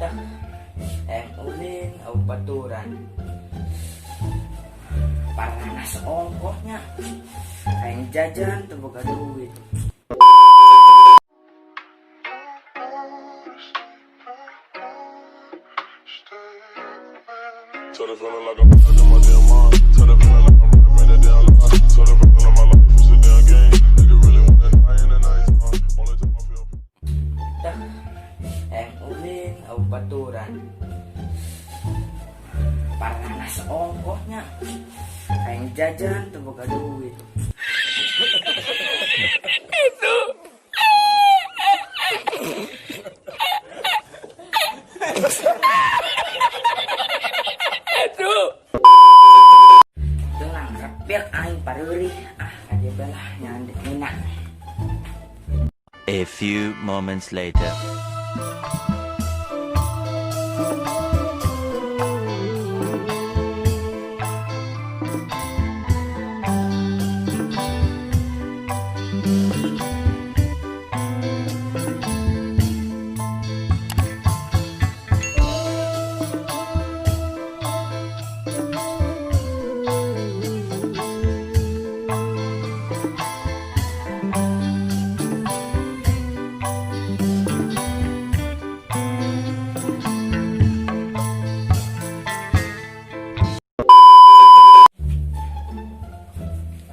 Dah, hayang ulin au baturan. Paranas ongkohnya. Hayang jajan teu boga duit. Tell the feeling like I'm out of my damn mind. Tell the feeling like I'm rapping a damn lie. Tell the feeling like my life was a damn game. Nigga really wanna die in the night time. Only time I feel. Dah, hayang ulin au baturan. Paranas ongkohnya. Hayang jajan teu boga duit. Tenang, repiak aing pareurih. Ah, ka dieu lah nyandek mina. A few moments later.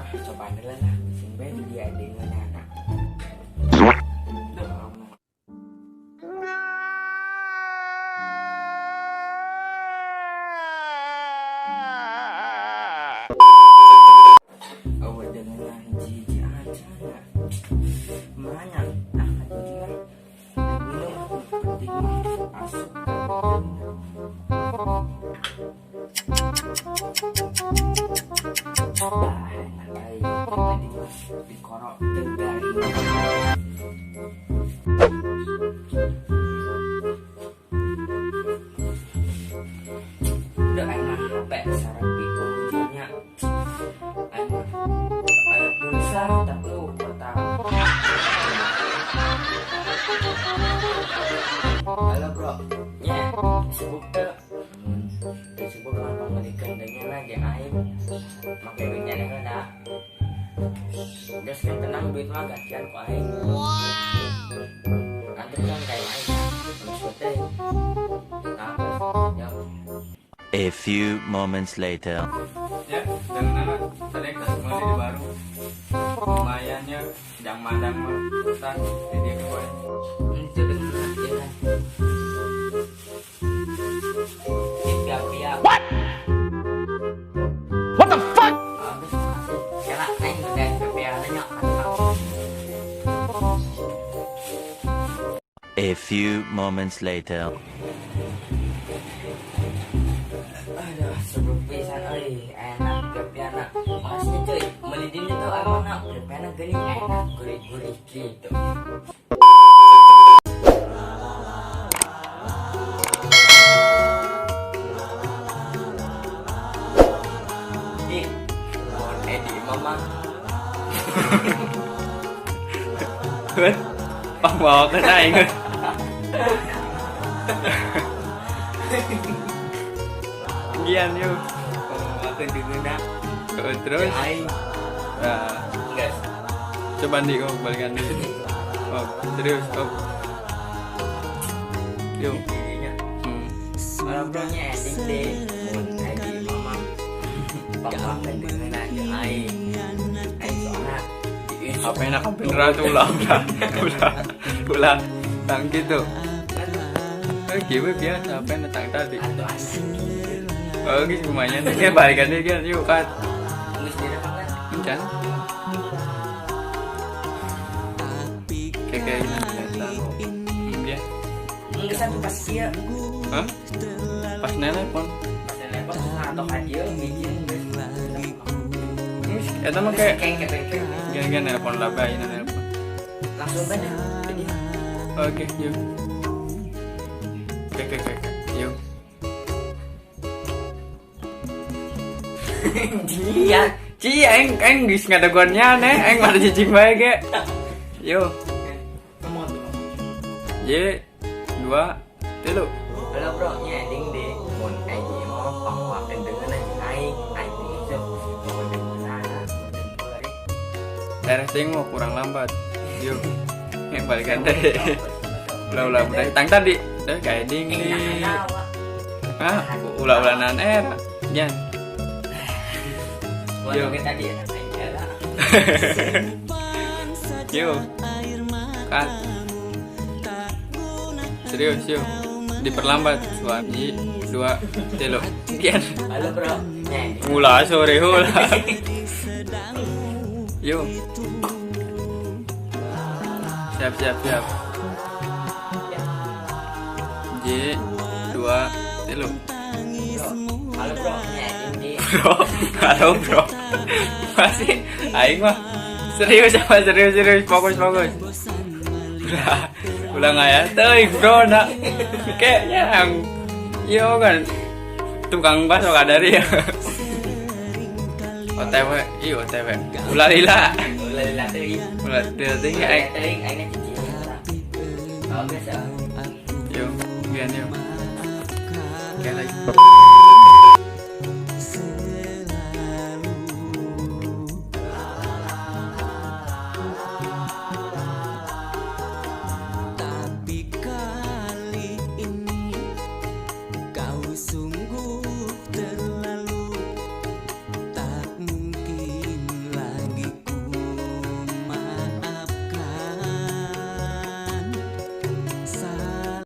Ah, cobaan dulu lah. Sing bae di dia dengeunana. Duh, Allah. Eueuh deungeunna hiji-hiji aja nya. Banyak. Ah, atuh lah. Minum penting mah asup ka beuteungna. Ah, enak euy. Tadi mah dikorok teu garing. Udah aing mah HP sareng ujungnya. Aing mah aya pulsa tapi eueuh kuota. Halo bro, nya sibuk teu? Mun teu sibuk mah pangeulikeun deui nya lah jeung aing. Make duit nya heula. Geus tenang, duit mah gantian ku aing. Anterkeun ka imah aing ya. Geus teh. Nah, geus. Ya. A few moments later. Ya, dengan anak tadi kelas meuli di baru. Lumayan ya, jang madang mah. Tah, di dieu wae. Itu dengan ya kan. Pia-pia. What? What the fuck? Habis asup. Kela aing udah pia nya. A few moments later. Aduh, sebelum pisan euy, enak piana. Makasih cuy, meuli dinya tuh amanah, piana geuning enak gurih-gurih gitu. Ih, bon Edi mama. Pangbawakeun aing. Gian yuk. Pangbawakeun deungeunna. Oh, terus Aing. Nah, Geus. Coba di oh, balikan di. Oh, serius, oh. Yuk. Ininya. Malam bro nya ending deh. Mun Edi mama. Pangbawakeun deungeunna jeung aing. Aing soalna di Apa enak bener tuh, ulah ulah ulah ulah tang gitu. Eh, gitu biasa apa yang tang tadi. Atau asik. Oh, gitu lumayan. Ya balikan deh kan, yuk kat. Geus direkam kan? Encan. Kayak kayak biasa. Ya. Geus atuh pas ieu. Hah? Pas nelpon. Pas telepon atau ka dieu ngijin geus. Eta mah kayak Keng keng keng. Gan-gan nelpon lah bae nelpon. Langsung bae dah. Jadi Oke, yuk. Oke, yuk. Iya. Ci, aing aing geus ngadaguan nya aing mah cicing bae ge. Yuk. Ngomong tuh. J 2 3. Halo bro, nya ding di mun ID mah pangwakeun dengan aing aing itu mau dengan Daerah sing mau kurang lambat. Yuk, yang balikan deh. Ulah ulah udah tang tadi. Deh kayak ding nih. Ah, ulah ulanan era. Jan. Yo. Tadi ya. Yo. Cut. Serius yuk. Diperlambat. Suami dua telo. Kian. Halo bro, nya Ulah sore ulah. Yuk. Siap siap siap. J dua telo. Halo bro, nya ding di Bro, halo bro. Masih aing mah serius apa serius serius fokus fokus. Ulah ulah ngaya teuing bro nak. Kayaknya yang iya kan tukang bakso kadari ya. OTW, iya OTW. Ulah lila. Ulah lila teuing. Ulah teuing aing. Teuing aing cici. Oh biasa. Yo, gian yo. Kayak lagi. Tapi kali ini kau sungguh terlalu. Tak mungkin lagi ku maafkan. Salah.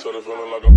Tell the feeling like I'm